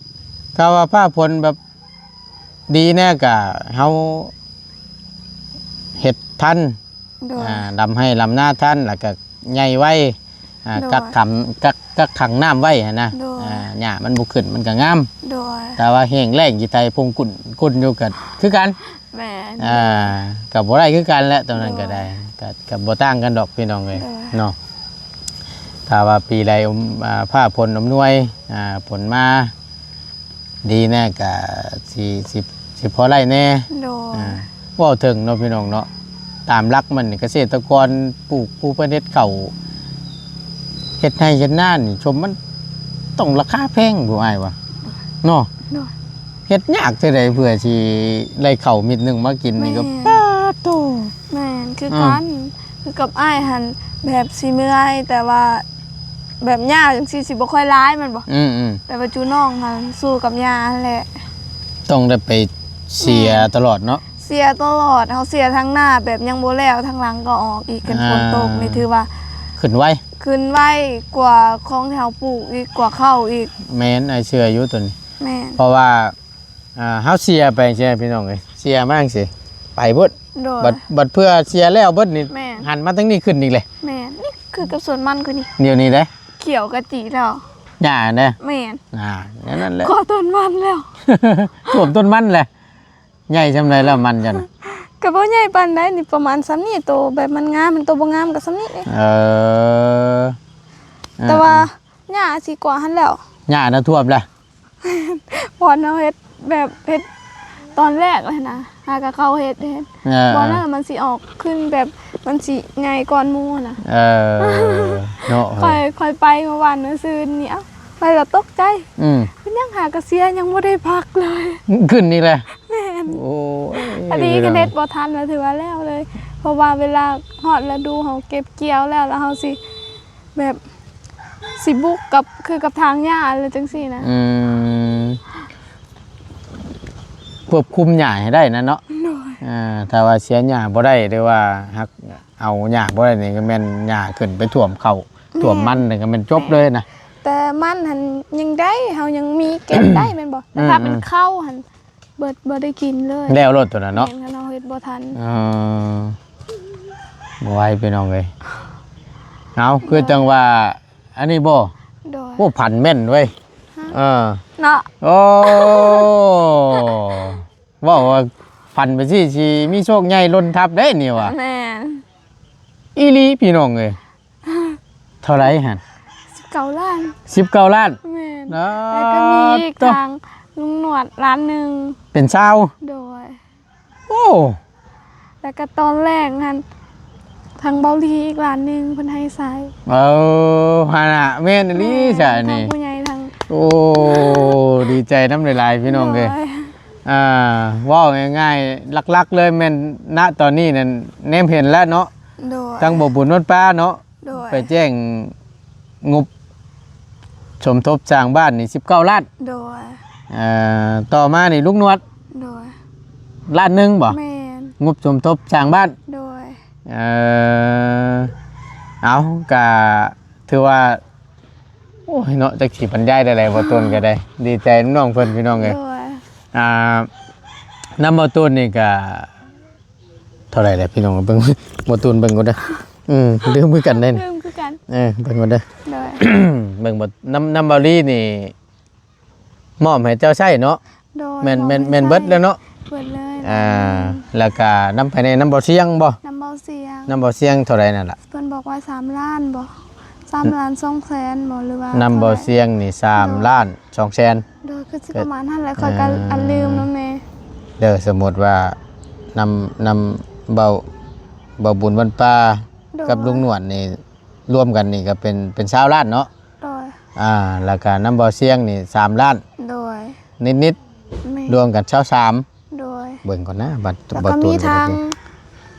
ຖ້າວ່າຟ້າຝົນແບບດີແດ່ກະເຮົາເຮັດທັນ. ໂດຍ. ອ່າ ດຳໄຮ່ດຳນາທັນ ແລ້ວກະໃຫຍ່ໄວ ອ່າ ໂດຍ ກັກຂັງ ກັກ ກັກຂັງນ້ຳໄວ້ຫັ້ນນະ. ໂດຍ. ອ່າ ຫຍ້າມັນບໍ່ຂຶ້ນ ມັນກະງາມ. ໂດຍ. ແຕ່ວ່າແຫ້ງແລ້ງ ຂີ້ໄຖພຸ່ງກຸ້ນ ກຸ້ນຢູ່ກະຄືກັນ. ແມ່ນ. ອ່າ ກະບໍ່ໄດ້ຄືກັນແຫຼະ ໂຕນັ້ນກະໄດ້. ໂດຍ. ກະ ກະບໍ່ຕ່າງກັນດອກ ພີ່ນ້ອງເອີຍ. ໂດຍ. ເນາະ ຖ້າວ່າປີໃດ ອ່າ ຟ້າຝົນອຳນວຍ ອ່າ ຝົນມາ ດີແດ່ກະຊິ ຊິ ຊິພໍໄດ້ແດ່. ໂດຍ. ອ່າ ເວົ້າເຖິງເນາະ ພີ່ນ້ອງເນາະ ຕາມຫຼັກມັນນີ້ ກະເສດຕະກອນ ຜູ້ ຜູ້ເພິ່ນເຮັດເຂົ້າ ເຮັດໄຮ່ເຮັດນານີ້ ຊົມມັນຕ້ອງລາຄາແພງບໍ່ ອ້າຍວ່າເນາະ. ໂດຍ. ເຮັດຍາກຈັ່ງໃດເພື່ອຊິໄດ້ເຂົ້າເມັດໜຶ່ງມາກິນນີ້ກະ ແມ່ນ ປາດໂທ້. ແມ່ນ ຄືກັນ. ອ່າ ຄືກັບອ້າຍຫັ້ນ ແບບຊິເມື່ອຍ ແຕ່ວ່າແບບຫຍ້າຈັ່ງຊີ້ຊິບໍ່ຄ່ອຍຫຼາຍແມ່ນບໍ່? ອືມໆ. ແຕ່ວ່າຈູນ້ອງຫັ້ນສູ້ກັບຫຍ້າຫັ້ນແຫຼະ. ຕ້ອງໄດ້ໄປເສຍ ແມ່ນ ຕະຫຼອດເນາະ. ເສຍຕະຫຼອດ ເຮົາເສຍທາງໜ້າແບບຍັງບໍ່ແລ້ວ ທາງຫຼັງກໍອອກອີກ. ຄັນ ອ່າ ຝົນຕົກນີ້ຖືວ່າຂຶ້ນໄວ ຂຶ້ນໄວກວ່າຂອງທີ່ເຮົາປູກອີກ ກວ່າເຂົ້າອີກ. ແມ່ນ ອ້າຍເຊື່ອຢູ່ໂຕນີ້. ແມ່ນ. ເພາະວ່າ ອ່າ ເຮົາເສຍໄປຈັ່ງຊີ້ ພີ່ນ້ອງເອີຍ ເສຍມາຈັ່ງຊີ້ ໄປເບິດ. ໂດຍ. ບັດ ບັດເພື່ອເສຍແລ້ວເບິດນີ້ ແມ່ນ ຫັນມາທາງນີ້ຂຶ້ນອີກເລີຍ. ແມ່ນ. ນີ້ຄືກັບສວນມັນຂ້ອຍນີ້ ດຽວນີ້ເດ້ ຂຽວກະຈີແລ້ວ ຫຍ້າຫັ້ນເດ້. ແມ່ນ. ອ່າ ແນວນັ້ນແຫຼະ ກໍຕົ້ນມັນແລ້ວ ຖ້ວມຕົ້ນມັນແຫຼະ. ໃຫຍ່ຊ່ຳໃດແລ້ວມັນເຈົ້ານະ? ກະບໍ່ໃຫຍ່ປານໃດນີ້ ປະມານຊ່ຳນີ້ ໂຕແບບມັນງາມ ມັນໂຕບໍ່ງາມກະຊ່ຳນີ້ເດ້. ເອີ ແຕ່ວ່າ ອ່າ ຫຍ້າຊິກວ່າຫັ້ນແລ້ວ ຫຍ້ານະຖ້ວມແລ້ວ. ບ່ອນເຮົາເຮັດແບບເຮັດຕອນແລກຫັ້ນນະ ຫາກະເຂົາເຮັດ ເຮັດ ເອີ ບ່ອນນັ້ນມັນຊິອອກຂຶ້ນແບບ ມັນຊິໃຫຍ່ກ່ອນໝູ່ຫັ້ນນະ. ເອີ ເນາະ ຂ້ອຍ ຂ້ອຍໄປເມື່ອວານມື້ຊືນນີ້ ເອົ້າ ໄປແລ້ວຕົກໃຈ ອືມ ເປັນຫຍັງຫາກະເສຍຍັງບໍ່ໄດ້ພັກເລີຍ ຂຶ້ນອີກແລ້ວ. ແມ່ນ. ໂອ້ຍ ອັນນີ້ກະເຮັດບໍ່ທັນ ລະຖືວ່າແລ້ວເລີຍ ເພາະວ່າເວລາຮອດລະດູເຮົາເກັບກ່ຽວແລ້ວ ລະເຮົາຊິ ແບບຊິບຸກກັບ ຄືກັບຖາງຫຍ້າ ແລະ ຈັ່ງຊີ້ນະ. ອືມ ຄວບຄຸມຫຍ້າໃຫ້ໄດ້ນະເນາະ. ໂດຍ. ອ່າ ຖ້າວ່າເສຍຫຍ້າບໍ່ໄດ້ ຫຼືວ່າຫາກເອົາຫຍ້າບໍ່ໄດ້ນີ້ ກະແມ່ນຫຍ້າຂຶ້ນໄປຖ້ວມເຂົ້າ ແມ່ນ ຖ້ວມມັນນີ້ ກະແມ່ນຈົບເລີຍນະ. ແຕ່ມັນຫັ້ນຍັງໄດ້ ເຮົາຍັງມີເກັບໄດ້ແມ່ນບໍ່? ແຕ່ຖ້າເປັນເຂົ້າຫັ້ນ ເບິດ ບໍ່ໄດ້ກິນເລີຍ ແລ້ວໂລດໂຕນັ້ນເນາະ. ແມ່ນ ຄັນເຮົາເຮັດບໍ່ທັນ. ເອີ ບໍ່ໄຫວພີ່ນ້ອງເອີຍ. ເອົາ ຄືຈັ່ງວ່າອັນນີ້ບໍ່? ໂດຍ. ໂອ້ ຝັນແມ່ນເວີຍ. ຮະ? ເອີ ເນາະ. ໂອ້ ເວົ້າວ່າຝັນໄປຊີ້ ຊິມີໂຊກໃຫຍ່ຫຼົ່ນທັບເດ້ນີ້ວ່າ. ແມ່ນ. ອີ່ຫຼີພີ່ນ້ອງເອີຍ. ເທົ່າໃດຫັ້ນ? ສິບເກົ້າລ້ານ. ສິບເກົ້າລ້ານ. ແມ່ນ. ແລ້ວກະມີອີກ ຕາ ທາງລຸງໜວດລ້ານໜຶ່ງ ເປັນຊາວ. ໂດຍ. ໂອ້ ແລ້ວກະຕອນແລກຫັ້ນ ທາງເບົາຫຼີອີກລ້ານໜຶ່ງ ເພິ່ນໃຫ້ໃຊ້. ເອີ ຫັ້ນນະ ແມ່ນອີ່ຫຼີ ແມ່ນ ຊະນີ້ ທາງຜູ້ໃຫຍ່ທາງ ໂອ້ ດີໃຈນຳຫຼາຍໆ ພີ່ນ້ອງເອີຍ. ໂດຍ. ອ່າ ເວົ້າງ່າຍໆ ຫຼັກໆ ເລີຍແມ່ນ ນະ ຕອນນີ້ນັ້ນ ແນມເຫັນແລ້ວເນາະ. ໂດຍ. ທາງບໍ່ບຸນວັດປ່າເນາະ. ໂດຍ. ໄປແຈ້ງງົບສົມທົບສ້າງບ້ານນີ້ສິບເກົ້າລ້ານ. ໂດຍ. ເອີ ຕໍ່ມານີ້ລຸງໜວດ. ໂດຍ. ລ້ານໜຶ່ງບໍ່? ແມ່ນ. ງົບສົມທົບສ້າງບ້ານ. ໂດຍ. ເອີ ເອົາ ກະ ຖືວ່າ ໂອ້ຍເນາະ ຈັກຊິບັນຍາຍແນວໃດ ບໍ່ຕົນກະໄດ້ ດີໃຈນຳນ້ອງເພິ່ນ ພີ່ນ້ອງເອີຍ. ໂດຍ. ອ່າ ນຳບໍ່ຕົນນີ້ກະ ເທົ່າໃດແຫຼະພີ່ນ້ອງ ເບິ່ງ ບໍ່ຕູນເບິ່ງກ່ອນເດີ. ອືມ ລືມຄືກັນເດ້ ລືມຄືກັນ. ເອີ ເບິ່ງກ່ອນເດີ. ໂດຍ. ເບິ່ງບໍ່ ນຳ ນຳເບົາຫຼີນີ້ ມອບໃຫ້ເຈົ້າໃຊ້ເນາະ. ໂດຍ. ແມ່ນ ແມ່ນ ແມ່ນເບິດແລ້ວເນາະ. ເບິດເລີຍ. ອ່າ ແລ້ວກະນຳໃຜແດ່ ນຳເບົາຊຽງບໍ່? ນຳເບົາຊຽງ. ນຳເບົາຊຽງເທົ່າໃດນັ້ນລະ? ເພິ່ນບອກວ່າສາມລ້ານບໍ່? ສາມລ້ານສອງແສນບໍ່ ຫຼືວ່ານຳບໍ່ສຽງນີ້ສາມລ້ານສອງແສນ ໂດຍ ຄືຊິປະມານຫັ້ນແຫຼະ ຂ້ອຍກໍອັນລືມນຳແດ່ ເດີ ສົມມຸດວ່ານຳ ນຳເບົາ ເບົາບຸນວັນປ່າ ໂດຍ ກັບລຸງໜວດນີ້ລວມກັນນີ້ກໍເປັນ ເປັນຊາວລ້ານເນາະ ໂດຍ ອ່າ ແລ້ວກໍນຳບໍ່ສຽງນີ້ສາມລ້ານ ໂດຍ ນິດໆ ແມ່ນ ລວມກັນຊາວສາມ ໂດຍ ເບິ່ງກ່ອນນະ ບັດ ແລ້ວກໍມີທາງ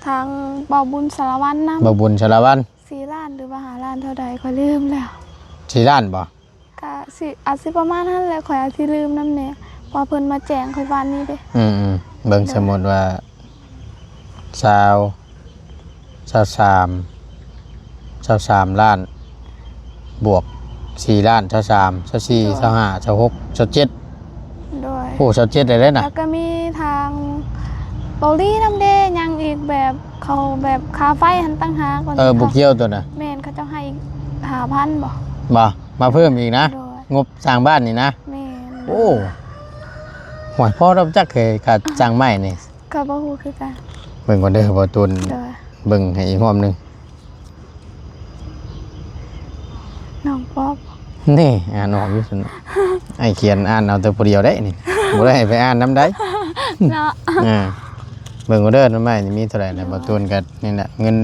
ທາງເບົາບຸນສາລະວັນນຳ ເບົາບຸນສາລະວັນ ສີ່ລ້ານ ຫຼືວ່າຫ້າລ້ານເທົ່າໃດ ຂ້ອຍລືມແລ້ວ ສີ່ລ້ານບໍ່? ກະຊິ ອາດຊິປະມານຫັ້ນແຫຼະ ຂ້ອຍອາດຊິລືມນຳແດ່ ເພາະເພິ່ນມາແຈ້ງຂ້ອຍວານນີ້ເດ້ ອືມໆ ເບິ່ງ ໂດຍ ສົມມຸດວ່າ ຊາວ ຊາວສາມ ຊາວສາມລ້ານ ບວກສີ່ລ້ານ ຊາວສາມ ຊາວສີ່ ໂດຍ ຊາວຫ້າ ຊາວຫົກ ຊາວເຈັດ ໂດຍ ໂອ້ ຊາວເຈັດໄດ້ເລີຍນະ ແລ້ວກໍມີທາງເກົາຫຼີນຳເດ້ ຍັງອີກແບບ ເຂົາແບບຄ່າໄຟຫັ້ນຕ່າງຫາກ ເອີ ບໍ່ກ່ຽວໂຕນະ ແມ່ນ ເຂົາເຈົ້າໃຫ້ອີກຫ້າພັນບໍ່ ບໍ່ ມາເພີ່ມອີກນະ ໂດຍ ງົບສ້າງບ້ານນີ້ນະ ແມ່ນ ໂອ້ ໂຫຍ ພໍດອກຈັກເຄີຍ ຄ່າຈ້າງໄມ້ນີ້ ກໍບໍ່ຮູ້ຄືກັນ ເບິ່ງກ່ອນເດີ ບໍ່ຕູນ ໂດຍ ເບິ່ງໃຫ້ອີກຮອບໜຶ່ງ ນ້ອງປອບ ນີ້ ອ່ານອອກຢູ່ຊັ້ນ ອ້າຍຂຽນອ່ານເອົາແຕ່ຜູ້ດຽວໄດ້ນີ້ ບໍ່ໄດ້ໃຫ້ໄປອ່ານນຳໃດ ເນາະ ອ່າ ເບິ່ງກ່ອນເດີ ນຳໄມ້ນີ້ມີເທົ່າໃດນະ ໂດຍ ບໍ່ຕູນກໍນີ້ແຫຼະ ເງິນ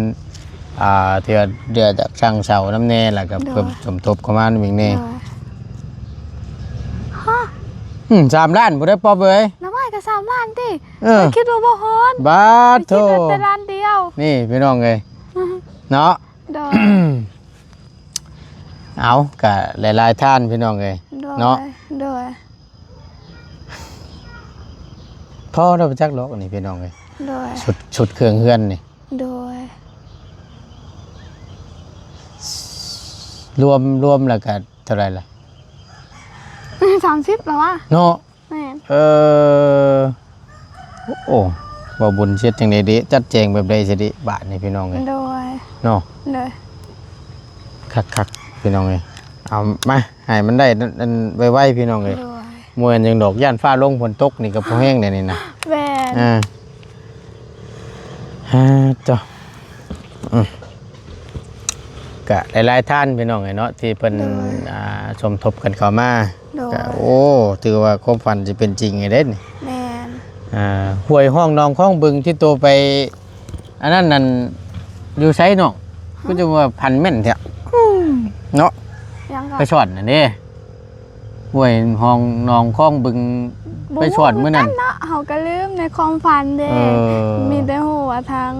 ອ່າ ທີ່ວ່າເດືອຈາກຊ່າງເສົານຳແດ່ ແລ້ວກໍ ໂດຍ ເພີ່ມສົມທົບເຂົ້າມານຳອີກແດ່ ໂດຍ ຮະ ອືມ ສາມລ້ານພຸ້ນເດີ ປອບເອີຍ ນ້ຳອ້າຍກໍສາມລ້ານຕິ ເອີ ຂ້ອຍຄິດວ່າບໍ່ຮອດ ບາດໂທ້ ຂ້ອຍຄິດວ່າແຕ່ລ້ານດຽວ ນີ້ພີ່ນ້ອງເອີຍ ເນາະ ໂດຍ ເອົາ ກະຫຼາຍໆທ່ານພີ່ນ້ອງເອີຍ ໂດຍ ເນາະ ໂດຍ ພໍແລ້ວຈັກດອກນີ້ພີ່ນ້ອງເອີຍ ໂດຍ ຊຸດ ຊຸດເຄື່ອງເຮືອນນີ້ ໂດຍ ລວມ ລວມແລ້ວກະເທົ່າໃດລະ ສາມສິບແລ້ວວະ ເນາະ ແມ່ນ ເອີ ໂອ້ ເວົ້າບຸນເຮັດຈັ່ງໃດເດ ຈັດແຈງແບບໃດຊິເດ ບາດນີ້ພີ່ນ້ອງເອີຍ ໂດຍ ເນາະ ໂດຍ ຄັກໆ ພີ່ນ້ອງເອີຍ ເອົາມາໃຫ້ມັນໄດ້ອັນໄວໆ ພີ່ນ້ອງເອີຍ ໂດຍ ບໍ່ແມ່ນຫຍັງດອກ ຢ້ານຟ້າລົງຝົນຕົກນີ້ກໍພໍແຮງແດ່ນີ້ນະ ແມ່ນ ອ່າ ອ່າ ເຈົ້າ ອືມ ກະຫຼາຍໆທ່ານພີ່ນ້ອງເອີຍເນາະ ທີ່ເພິ່ນ ໂດຍ ອ່າ ສົມທົບກັນເຂົ້າມາ ໂດຍ ກະ ໂອ້ ຖືວ່າຄວາມຝັນຊິເປັນຈິງເດ້ນີ້ ແມ່ນ ອ່າ ຫ້ວຍຮ່ອງໜອງຄອງບຶງທີ່ໂຕໄປ ອັນນັ້ນນັ້ນ ຢູ່ໃສນ້ອງ? ຄືຈະວ່າພັນແມ່ນແທ້ ອືມ ເນາະ ຫຍັງກໍ ໄປສອນນັ້ນເດ້ ຫ້ວຍຮ່ອງໜອງຄອງບຶງ ບໍ່ ໄປສອນມື້ນັ້ນ ຮູ້ຄືກັນເນາະ ເຮົາກໍລືມໃນຄວາມຝັນເດ້ ເອີ ມີແຕ່ຮູ້ວ່າທາງ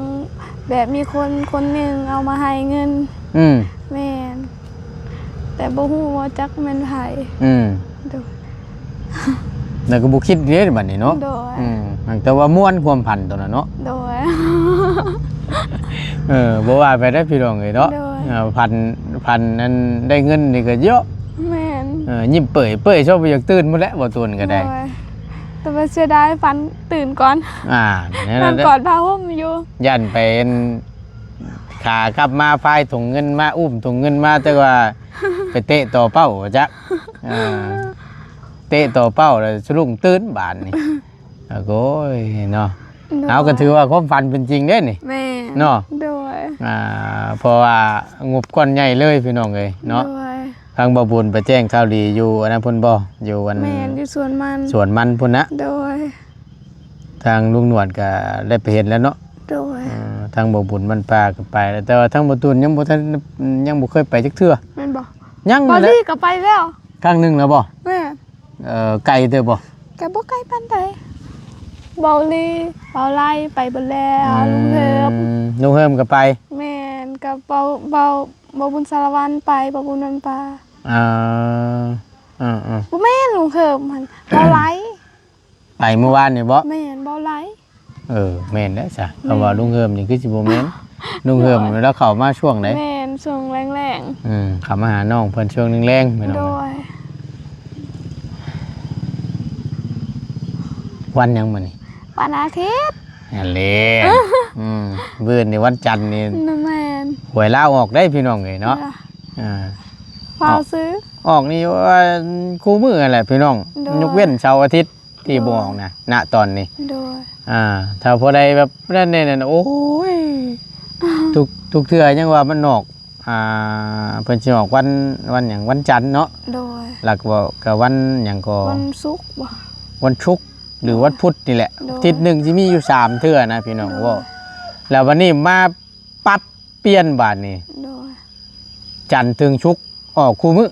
ແບບມີຄົນຄົນໜຶ່ງເອົາມາໃຫ້ເງິນ ອືມ ແມ່ນ ແຕ່ບໍ່ຮູ້ວ່າຈັກແມ່ນໃຜ ອືມ ໂດຍ ແລ້ວກໍບໍ່ຄິດເດ້ບັດນີ້ເນາະ ໂດຍ ອືມ ຫາກແຕ່ວ່າມ່ວນຄວາມຝັນໂຕນັ້ນເນາະ ໂດຍ ເອີ ບໍ່ວ່າໄປເດ້ພີ່ນ້ອງເອີຍເນາະ ໂດຍ ເອີ ຝັນ ຝັນນັ້ນໄດ້ເງິນນີ້ກໍເຍາະ ແມ່ນ ເອີ ຍິ້ມເປີຍໆ ຊອບບໍ່ຢາກຕື່ນພຸ້ນແຫຼະ ບໍ່ຕູນກໍໄດ້ ໂດຍ ແຕ່ວ່າເສຍດາຍຝັນຕື່ນກ່ອນ ອ່າ ນອນກອດຜ້າຫົ່ມຢູ່ ຢ້ານໄປ ຂາກັບມາພາຍຖົງເງິນມາ ອຸ້ມຖົງເງິນມາ ແຕ່ວ່າໄປເຕະຕໍ່ເປົ້າວ່າຈັກ ເອີ ເຕະຕໍ່ເປົ້າແລ້ວສະດຸ້ງຕື່ນບາດນີ້ ໂອ້ຍເນາະ ໂດຍ ເອົາກໍຖືວ່າຄວາມຝັນເປັນຈິງເດ້ນີ້ ແມ່ນ ເນາະ ໂດຍ ອ່າ ເພາະວ່າງົບກ້ອນໃຫຍ່ເລີຍພີ່ນ້ອງເອີຍເນາະ ໂດຍ ທາງບ່າວບຸນໄປແຈ້ງຂ່າວດີຢູ່ອັນນັ້ນເພິ່ນບໍ່ ຢູ່ອັນ ແມ່ນ ຢູ່ສວນມັນ ສວນມັນພຸ້ນນະ ໂດຍ ທາງລຸງໜວດກໍໄດ້ໄປເຫັນແລ້ວເນາະ ໂດຍ ເອີ ທາງບ່າວບຸນບ້ານປ່າກໍໄປແລ້ວ ແຕ່ວ່າທາງບ່າວຕູນຍັງບໍ່ທັນ ຍັງບໍ່ເຄີຍໄປຈັກເທື່ອ ແມ່ນບໍ່? ຍັງ ບ່າວລີກໍໄປແລ້ວ ຄັ້ງໜຶ່ງແລ້ວບໍ່? ແມ່ນ ເອີ ໄກເຕີບບໍ່? ກໍບໍ່ໄກປານໃດ ບ່າວລີ ບ່າວໄລໄປເບິດແລ້ວ ອືມ ລຸງເຮີມ ລຸງເຮີມກໍໄປ ແມ່ນ ກັບບ່າວ ບ່າວ ບ່າວບຸນສາລະວັນໄປ ບ່າວບຸນບ້ານປ່າ ເອີ ເອີໆ ບໍ່ແມ່ນລຸງເຮີມຫັ້ນ ບ່າວໄລ ໄປມື້ວານນີ້ບໍ່? ແມ່ນ ບ່າວໄລ ເອີ ແມ່ນແຫຼະຊະ ເພາະວ່າລຸງເຮີມນີ້ຄືຊິບໍ່ແມ່ນ ລຸງເຮີມລາວເຂົ້າມາຊ່ວງໃດ? ແມ່ນ ຊ່ວງແລງໆ ອືມ ເຂົ້າມາຫານ້ອງເພິ່ນຊ່ວງແລງໆ ພີ່ນ້ອງ ໂດຍ ວັນຫຍັງມື້ນີ້? ວັນອາທິດ ຫັ້ນແຫຼະ ອືມ ມື້ອື່ນນີ້ວັນຈັນນີ້ ແມ່ນ ຫວຍລາວອອກເດ້ພີ່ນ້ອງເອີຍເນາະ ອ່າ ຟ້າວຊື້ ອອກນີ້ວ່າຄູ່ມື້ຫັ້ນແຫຼະພີ່ນ້ອງ ໂດຍ ຍົກເວັ້ນເສົາອາທິດ ທີ່ບໍ່ອອກນະ ນະຕອນນີ້ ໂດຍ ອ່າ ຖ້າຜູ້ໃດແບບນັ້ນແນ່ນັ້ນ ໂອ້ຍ ທຸກ ທຸກເທື່ອຍັງວ່າມັນອອກ ອ່າ ເພິ່ນຊິອອກວັນ ວັນຫຍັງ ວັນຈັນເນາະ ໂດຍ ແລ້ວກໍ ກໍວັນຫຍັງກໍ ວັນສຸກບໍ່ ວັນສຸກ ຫຼື ວັນພຸດນີ້ແຫຼະ ໂດຍ ທິດໜຶ່ງຊິມີຢູ່ສາມເທື່ອນະ ພີ່ນ້ອງ ໂດຍ ເວົ້າ ແລ້ວບັດນີ້ມາປັບປ່ຽນບາດນີ້ ໂດຍ ຈັນເຖິງສຸກອອກຄູ່ມື້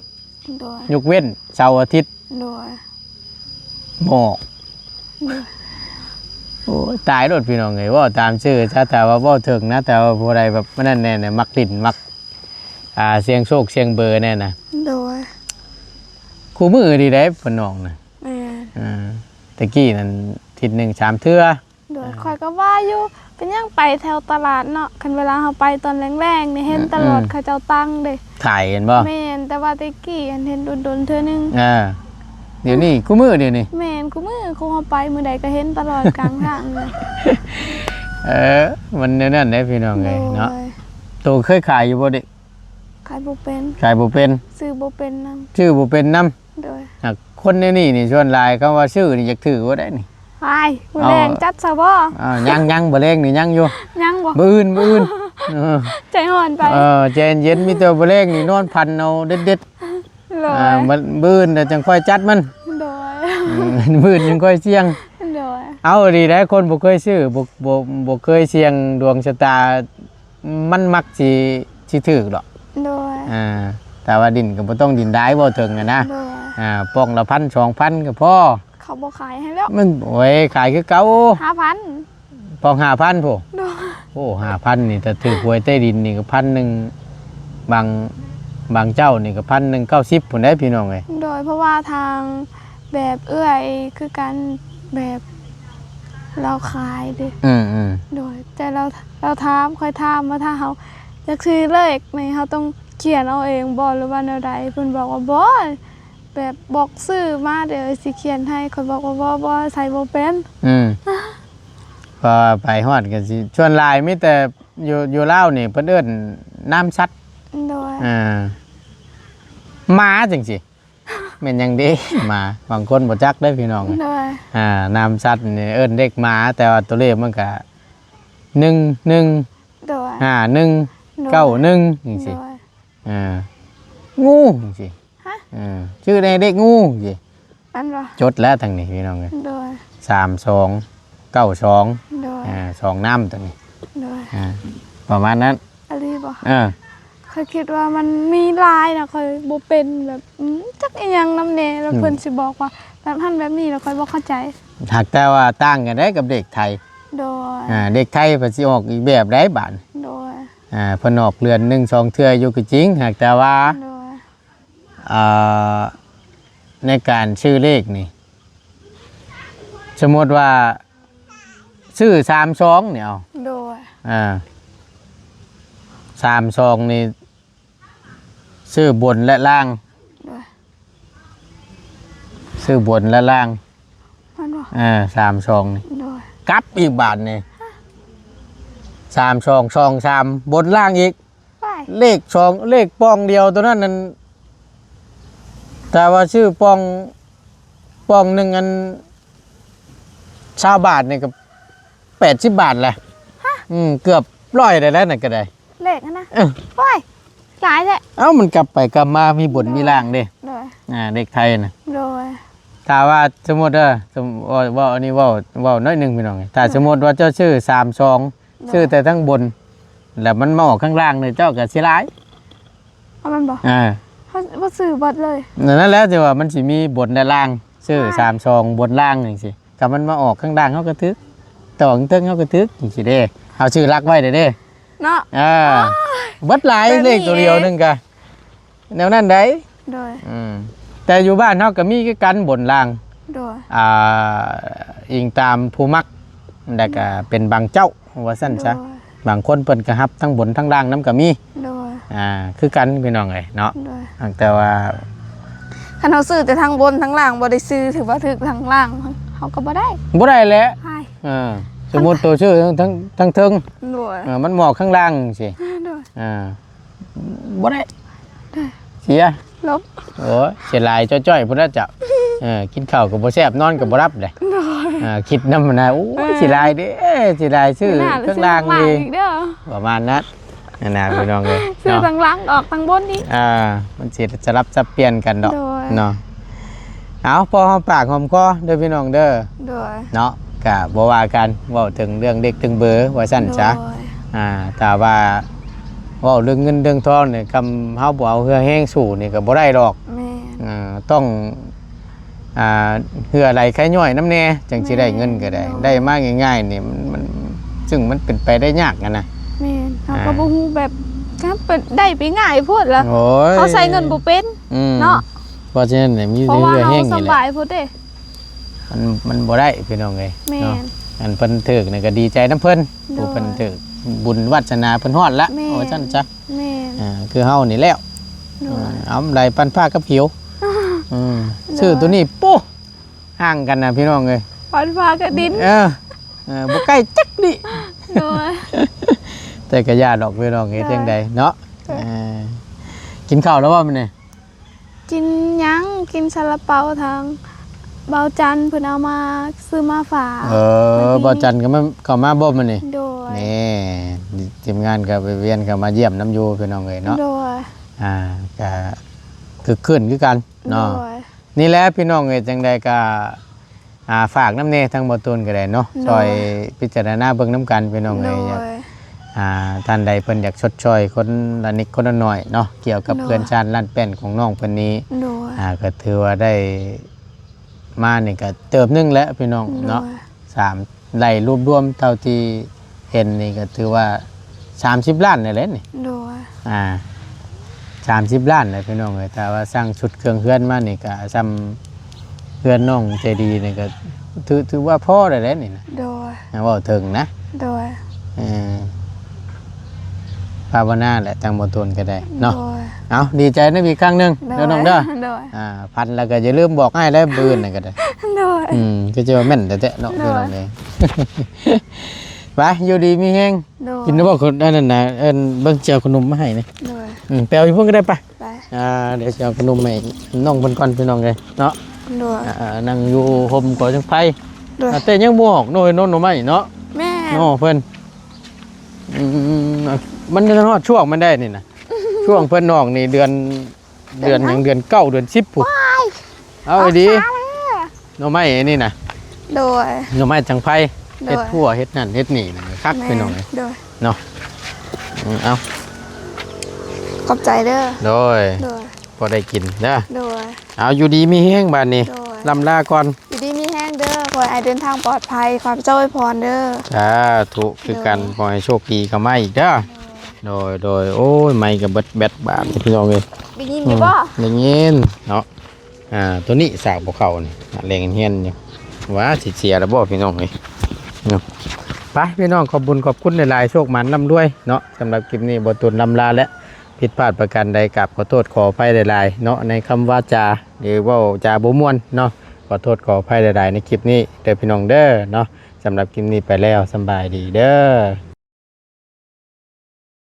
ໂດຍ ຍົກເວັ້ນເສົາອາທິດ ໂດຍ ບໍ່ອອກ ໂດຍ ໂອ້ຍ ຕາຍໂລດພີ່ນ້ອງເອີຍ ເວົ້າຕາມຊື່ຊະ ແຕ່ວ່າເວົ້າເຖິງນະ ແຕ່ວ່າຜູ້ໃດແບບນັ້ນແນ່ ມັກຫຼິ້ນ ມັກ ອ່າ ສ່ຽງໂຊກສ່ຽງເບີແນ່ນະ ໂດຍ ຄູ່ມື້ນີ້ໄດ໋ ເພິ່ນນ້ອງນະ ແມ່ນ ອ່າ ແຕ່ກີ້ນັ້ນທິດໜຶ່ງສາມເທື່ອ ໂດຍ ອ່າ ຂ້ອຍກໍວ່າຢູ່ ເປັນຫຍັງໄປແຖວຕະຫຼາດເນາະ ຄັນເວລາເຮົາໄປຕອນແລງໆນີ້ ເຫັນ ອືມ ຕະຫຼອດ ອືມ ເຂົາເຈົ້າຕັ້ງເດ້ ຂາຍເຫັນບໍ່? ແມ່ນ ແຕ່ວ່າແຕ່ກີ້ຫັ້ນເຫັນດົນໆເທື່ອໜຶ່ງ ອ່າ ດຽວນີ້ ຄູ່ມື້ດຽວນີ້ ແມ່ນ ຄູ່ມື້ ເຮົາໄປມື້ໃດກໍເຫັນຕະຫຼອດກາງທາງເລີຍ ເອີ ມັນແນວນັ້ນເດ້ພີ່ນ້ອງເອີຍ ໂດຍ ເນາະ ໂຕເຄີຍຂາຍຢູ່ບໍ່ເດັກ? ຂາຍບໍ່ເປັນ ຂາຍບໍ່ເປັນ ຊື້ບໍ່ເປັນນຳ ຊື້ບໍ່ເປັນນຳ ໂດຍ ຫາກຄົນແນວນີ້ນີ້ ສ່ວນຫຼາຍຄຳວ່າຊື້ນີ້ຢາກຖືກບໍ່ໄດ້ນີ້ ຫວາຍ ມື້ແລງ ເອົາ ຈັດຊະບໍ່? ອ່າ ຍັງໆ ມື້ແລງນີ້ຍັງຢູ່ ຍັງບໍ່? ມື້ອື່ນ ມື້ອື່ນ ເອີ ໃຈຮ້ອນໄປ ເອີ ໃຈເຢັນໆ ມີແຕ່ມື້ແລງນີ້ນອນຝັນເອົາເດັດໆ ໂດຍ ອ່າ ມື້ອື່ນແລ້ວຈັ່ງຄ່ອຍຈັດມັນ ໂດຍ ອືມ ມື້ອື່ນຈັ່ງຄ່ອຍສ່ຽງ ໂດຍ ເອົາ ດີໄດ໋ ຄົນບໍ່ເຄີຍຊື້ ບໍ່ ບໍ່ ບໍ່ເຄີຍສ່ຽງດວງຊະຕາ ມັນມັກຊິ ຊິຖືກດອກ ໂດຍ ອ່າ ແຕ່ວ່າດິນກໍບໍ່ຕ້ອງດິນຫຼາຍ ເວົ້າເຖິງຫັ້ນນະ ໂດຍ ອ່າ ປ່ອງລະພັນສອງພັນກໍພໍ ເຂົາບໍ່ຂາຍໃຫ້ແລ້ວ ມັນ ໂອ້ຍ ຂາຍຄືເກົ່າ ຫ້າພັນ ປ່ອງຫ້າພັນພຸ້ນ ໂດຍ ໂອ້ ຫ້າພັນນີ້ ຖ້າຖືກຫວຍໃຕ້ດິນນີ້ກໍພັນໜຶ່ງ ບາງ ບາງເຈົ້ານີ້ກໍພັນໜຶ່ງເກົ້າສິບພຸ້ນເດ້ພີ່ນ້ອງເອີຍ ໂດຍ ເພາະວ່າທາງ ແບບເອື້ອຍຄືກັນ ແບບລາວຂາຍເດ້ ອືມໆ ໂດຍ ແຕ່ລາວ ລາວຖາມ ຂ້ອຍຖາມວ່າ ຖ້າເຮົາຢາກຊື້ເລກນີ້ ເຮົາຕ້ອງຂຽນເອົາເອງບໍ່ ຫຼືວ່າແນວໃດ? ເພິ່ນບອກວ່າ ບໍ່ ແບບບອກຊື່ມາ ດຽວເອື້ອຍຊິຂຽນໃຫ້. ຂ້ອຍບອກວ່າ ບໍ່ ບໍ່ ໃສ່ບໍ່ເປັນ ອືມ ພໍໄປຮອດກໍຊິ ສ່ວນຫຼາຍມີແຕ່ຢູ່ ຢູ່ລາວນີ້ ເພິ່ນເອີ້ນນາມສັດ ໂດຍ ອ່າ ໝາຈັ່ງຊີ້. ແມ່ນຫຍັງເດ້ ໝາ ບາງຄົນບໍ່ຈັກເດ້ພີ່ນ້ອງ ໂດຍ ອ່າ ນາມສັດນີ້ເອີ້ນເລກໝາ ແຕ່ວ່າຕົວເລກມັນກະ ໜຶ່ງໜຶ່ງ ໂດຍ ຫ້າໜຶ່ງ ໂດຍ ເກົ້າໜຶ່ງ ຈັ່ງຊີ້ ໂດຍ ອ່າ ງູ ຈັ່ງຊີ້ ຮະ ເອີ ຊື່ໄດ້ເລກງູ ຈັ່ງຊີ້ ອັນວ່າ ຈົດແລ້ວທາງນີ້ພີ່ນ້ອງເອີຍ ໂດຍ ສາມສອງ ເກົ້າສອງ ໂດຍ ອ່າ ສອງນາມຕົວນີ້ ໂດຍ ອ່າ ປະມານນັ້ນ ອີ່ຫຼີບໍ່? ເອີ ຂ້ອຍຄິດວ່າມັນມີຫຼາຍນະ ຂ້ອຍບໍ່ເປັນແບບ ອືມ ຈັກອີ່ຫຍັງນຳແດ່ ແລ້ວ ອືມ ເພິ່ນຊິບອກວ່າແບບຫັ້ນແບບນີ້ ແລ້ວຂ້ອຍບໍ່ເຂົ້າໃຈ. ຫາກແຕ່ວ່າຕ່າງກັນເດ້ກັບເລກໄທ ໂດຍ ອ່າ ເລກໄທເພິ່ນຊິອອກອີກແບບໃດບາດ ໂດຍ ອ່າ ເພິ່ນອອກເດືອນໜຶ່ງສອງເທື່ອຢູ່ກໍຈິງ ຫາກແຕ່ວ່າ ໂດຍ ອ່າ ໃນການຊື້ເລກນີ້ ສົມມຸດວ່າ ຊື້ສາມສອງນີ້ເອົາ ໂດຍ ອ່າ ສາມສອງນີ້ ຊື້ບົນແລະລ່າງ ໂດຍ ຊື້ບົນແລະລ່າງ ແມ່ນບໍ່? ເອີ ສາມສອງນີ້ ໂດຍ ກັບອີກບາດນີ້ ສາມສອງ ສອງສາມ ບົນລ່າງອີກ ໄປ ເລກສອງ ເລກປ່ອງດຽວຕົວນັ້ນນັ້ນ ແຕ່ວ່າຊື້ປ່ອງ ປ່ອງໜຶ່ງອັນ ຊາວບາດນີ້ກໍແປດສິບບາດແຫຼະ ຮະ ອືມ ເກືອບຮ້ອຍໄດ້ແລ້ວນັ້ນກໍໄດ້ ເລກຫັ້ນນະ ເອີ ໂອ້ຍ ຫຼາຍແທ້ ເອົ້າ ມັນກັບໄປກັບມາ ມີບົນ ໂດຍ ມີລ່າງເດ້ ໂດຍ ອ່າ ເລກໄທນະ ໂດຍ ຖ້າວ່າສົມມຸດເດີ ສົມ ເວົ້າ ເວົ້າອັນນີ້ ເວົ້າ ເວົ້າໜ້ອຍໜຶ່ງພີ່ນ້ອງ ຖ້າ ໂດຍ ສົມມຸດວ່າເຈົ້າຊື້ສາມສອງ ໂດຍ ຊື້ແຕ່ທາງບົນ ແລ້ວມັນມາອອກຂ້າງລ່າງນີ້ ເຈົ້າກໍເສຍຫຼາຍ ເອົາແມ່ນບໍ່? ອ່າ ເຮົາບໍ່ຊື້ເບິດເລີຍ ນັ້ນແຫຼະ ທີ່ວ່າມັນຊິມີບົນແລະລ່າງ ຊື້ ອ່າ ສາມສອງ ບົນລ່າງຈັ່ງຊີ້ ຖ້າມັນມາອອກຂ້າງລ່າງເຮົາກໍຖືກ ຕອງເທິງເຮົາກໍຖືກຈັ່ງຊີ້ເດ້ ເຮົາຊື້ຫຼັກໄວ້ເດ້ ເນາະ ເອີ ໂອ້ຍ ເບິດຫຼາຍ ແບບນີ້ ເລກຕົວດຽວໜຶ່ງກະ ແນວນັ້ນໃດ ໂດຍ ອືມ ແຕ່ຢູ່ບ້ານເຮົາກໍມີຄືກັນບົນລ່າງ ໂດຍ ອ່າ ອີງຕາມຜູ້ມັກ ແລ້ວກໍເປັນບາງເຈົ້າ ວ່າຊັ້ນຊະ ໂດຍ ບາງຄົນເພິ່ນກໍຮັບທັງບົນທັງລ່າງນຳກໍມີ ໂດຍ ອ່າ ຄືກັນພີ່ນ້ອງເອີຍເນາະ ໂດຍ ຫາກແຕ່ວ່າ ຄັນເຮົາຊື້ແຕ່ທັງບົນທັງລ່າງ ບໍ່ໄດ້ຊື້ ຖືວ່າຖືກທັງລ່າງ ເຮົາກໍບໍ່ໄດ້ ບໍ່ໄດ້ແຫຼະ ເອີ ສົມມຸດໂຕຊື້ທັງ ທັງ ທັງເທິງ ໂດຍ ເອີ ມັນມາອອກຂ້າງລ່າງຊີ້ ໂດຍ ອ່າ ບໍ່ໄດ້ ເສຍ ລົບ ໂອ້ຍ ເສຍຫຼາຍຈ້ອຍໆ ພຸ້ນລະເຈົ້າ ເອີ ກິນເຂົ້າກໍບໍ່ແຊບ ນອນກໍບໍ່ຫຼັບເດ້ ໂດຍ ເອີ ຄິດນຳນະ ໂອ້ຍ ເອີ ເສຍຫຼາຍເດ້ ເສຍຫຼາຍ ຊື້ເຄື່ອງລາງອີກ ປະມານນັ້ນ ຫັ້ນນະພີ່ນ້ອງເອີຍ ຊື້ ເນາະ ທາງຫຼັງອອກທາງບົນອີກ ອ່າ ມັນຊິສະຫຼັບສັບປ່ຽນກັນດອກ ໂດຍ ເນາະ. ເອົາ ພໍຫອມປາກຫອມຄໍເດີພີ່ນ້ອງເດີ ໂດຍ ເນາະ. ກະບໍ່ວ່າກັນ ເວົ້າເຖິງເລື່ອງເດັກເຖິງເບີວ່າຊັ້ນຊະ ໂດຍ ອ່າ ຖ້າວ່າເວົ້າເລື່ອງເງິນເລື່ອງທອງນີ້ ຄຳເຮົາບໍ່ເອົາເຫື່ອແຮງສູ້ນີ້ກະບໍ່ໄດ້ດອກ ແມ່ນ ອ່າ ຕ້ອງ ອ່າ ເຫື່ອໄຫຼໄຄຍ້ອຍນຳແດ່ ຈັ່ງຊິໄດ້ເງິນກໍໄດ້ ແມ່ນ ໄດ້ມາງ່າຍໆນີ້ ມັນ ມັນ ຊຶ່ງມັນເປັນໄປໄດ້ຍາກຫັ້ນນະ ແມ່ນ ເຮົາກໍ ອ່າ ບໍ່ຮູ້ແບບ ກໍໄດ້ໄປງ່າຍໂພດລະ ໂອ້ຍ ເຮົາໃຊ້ເງິນບໍ່ເປັນ ອືມ ເນາະ ເພາະສະນັ້ນນີ້ມີ ເພາະວ່າເຮົາສຳບາຍໂພດເດ້ ມັນ ມັນບໍ່ໄດ້ພີ່ນ້ອງເອີຍ ແມ່ນ ເນາະ. ອັນເພິ່ນຖືກນີ້ກໍດີໃຈນຳເພິ່ນ ໂດຍ ຜູ້ເພິ່ນຖືກ ບຸນວາດສະໜາເພິ່ນຮອດລະ ແມ່ນ ວ່າຊັ້ນຊະ ແມ່ນ ອ່າ ຄືເຮົານີ້ແລ້ວ ໂດຍ ອ່າ ເອົາໄດ້ປັນຜ້າກັບຜິວ ອືມ ໂດຍ ຊື້ໂຕນີ້ ໂປ້ ຫ່າງກັນນະພີ່ນ້ອງເອີຍ ປັນຟ້າກັບດິນ ເອີ ເອີ ບໍ່ໃກ້ຈັກນິ ໂດຍ ແຕ່ກໍຢ່າດອກພີ່ນ້ອງ ເຮັດຈັ່ງໃດເນາະ ໂດຍ ເອີ ກິນເຂົ້າແລ້ວບໍ່ມື້ນີ້? ກິນຍັງ ກິນຊາລາເປົາທາງເບົາຈັນເພິ່ນເອົາມາ ຊື້ມາຝາກ ເອີ ເບົາຈັນກໍມາ ເຂົ້າມາບໍ່ມື້ນີ້? ໂດຍ ນີ້ ທີມງານກໍໄປວຽນເຂົ້າມາຢ້ຽມນຳຢູ່ພີ່ນ້ອງເອີຍເນາະ ໂດຍ ອ່າ ກໍຄຶກຄື້ນຄືກັນເນາະ ໂດຍ ນີ້ແຫຼະພີ່ນ້ອງເອີຍ ຈັ່ງໃດກໍ ອ່າ ຝາກນຳແດ່ ທາງບໍ່ຕູນກໍໄດ້ເນາະ ໂດຍ ຊ່ອຍພິຈາລະນາເບິ່ງນຳກັນພີ່ນ້ອງເອີຍ ໂດຍ ຢາກ ອ່າ ທ່ານໃດເພິ່ນຢາກຊົດຊ່ອຍຄົນລະນິດຄົນລະໜ້ອຍເນາະ ກ່ຽວກັບ ໂດຍ ເຮືອນຊານລ້ານແປ້ນຂອງນ້ອງເພິ່ນນີ້ ໂດຍ ອ່າ ກໍຖືວ່າໄດ້ມານີ້ກໍເຕີບໜຶ່ງແຫຼະພີ່ນ້ອງເນາະ ໂດຍ ສາມ ໄລ່ລວບລວມເທົ່າທີ່ເຫັນນີ້ກໍຖືວ່າສາມສິບລ້ານນີ້ແຫຼະນີ້ ໂດຍ ອ່າ ສາມສິບລ້ານແຫຼະພີ່ນ້ອງເອີຍ ຖ້າວ່າສັ່ງຊຸດເຄື່ອງເຮືອນມານີ້ກໍສ່ຳເຮືອນນ້ອງໃຈດີນີ້ກໍຖື ຖືວ່າພໍໄດ້ແຫຼະນີ້ນະ ໂດຍ ເວົ້າເຖິງນະ ໂດຍ ເອີ ພາວະນາແຫຼະ ທາງບໍ່ຕູນກໍໄດ້ເນາະ ໂດຍ ເອົາ ດີໃຈນຳອີກຄັ້ງໜຶ່ງ ໂດຍ ເດີນ້ອງເດີ ໂດຍ ອ່າ ພັນແລ້ວກໍຢ່າລືມບອກອ້າຍໄດ້ ມື້ອື່ນນັ້ນກໍໄດ້ ໂດຍ ອືມ ຄືຈະວ່າແມ່ນແທ້ໆເນາະ ໂດຍ ພີ່ນ້ອງເອີຍ ໄປ ຢູ່ດີມີແຮງ ໂດຍ ກິນແລ້ວບໍ່ ຄົນອັນນັ້ນນະ ເອີ້ນເບິ່ງ ຊິເອົາຂະໜົມມາໃຫ້ນີ້ ໂດຍ ອືມ ໄປເອົາຢູ່ພຸ້ນກໍໄດ້ ໄປ ໄປ ອ່າ ດຽວຊິເອົາຂະໜົມໃຫ້ນ້ອງເພິ່ນກ່ອນ ພີ່ນ້ອງເອີຍເນາະ ໂດຍ ອ່າ ນັ່ງຢູ່ຮົ່ມກໍຈັ່ງໄພ ໂດຍ ອ່າ ແຕ່ຍັງບໍ່ອອກເນາະ ເອີຍ ໜໍ່ໄມ້ເນາະ ແມ່ນ ເນາະ ເພິ່ນ ອືມ ມັນຮອດຊ່ວງມັນໄດ້ນີ້ນະ ຊ່ວງເພິ່ນອອກນີ້ເດືອນ ເດືອນຫຍັງ ເດືອນເກົ້າ ເດືອນສິບພຸ້ນ ເອົາ ອອກ ດີ ຊ້າແລ້ວ ໜໍ່ໄມ້ອັນນີ້ນະ ໂດຍ ໜໍ່ໄມ້ຈັ່ງໄພ ໂດຍ ເຮັດຂົ້ວເຮັດນັ້ນເຮັດນີ້ນະ ຄັກ ແມ່ນ ພີ່ນ້ອງເອີຍ ໂດຍ ເນາະ ອືມ ເອົາ ຂອບໃຈເດີ ໂດຍ ໂດຍ ພໍໄດ້ກິນເດີ ໂດຍ ເອົາ ຢູ່ດີມີແຮງບາດນີ້ ໂດຍ ລ່ຳລາກ່ອນ ຢູ່ດີມີແຮງເດີ ຂໍໃຫ້ອ້າຍເດີນທາງປອດໄພ ຂໍພະເຈົ້າອວຍພອນເດີ ສາທຸ ຄືກັນ ໂດຍ ຂໍໃຫ້ໂຊກດີເຂົ້າມາອີກເດີ ໂດຍ ໂດຍ ໂອ້ຍ ໄມກະເບິດແບັດບາດນີ້ ພີ່ນ້ອງເອີຍ ໄດ້ຍິນຢູ່ບໍ່? ອືມ ໄດ້ຍິນເນາະ ອ່າ ໂຕນີ້ສາກບໍ່ເຂົ້ານີ້ ແລ່ນຮຽນຢູ່ ວ່າຊິເສຍແລ້ວບໍ່ ພີ່ນ້ອງເອີຍເນາະ ໄປ ພີ່ນ້ອງ ຂອບບຸນຂອບຄຸນຫຼາຍໆ ໂຊກໝານລ່ຳລວຍເນາະ ສຳລັບຄລິບນີ້ ບໍ່ຕູນລ່ຳລາ ແລະ ຜິດພາດປະການໃດ ກາບຂໍໂທດຂໍອະໄພຫຼາຍໆເນາະ ໃນຄຳວາຈາ ຫຼື ເວົ້າຈາບໍ່ມ່ວນເນາະ ຂໍໂທດຂໍອະໄພຫຼາຍໆ ໃນຄລິບນີ້ເດີ ພີ່ນ້ອງເດີເນາະ ສຳລັບຄລິບນີ້ໄປແລ້ວ ສຳບາຍດີເດີ.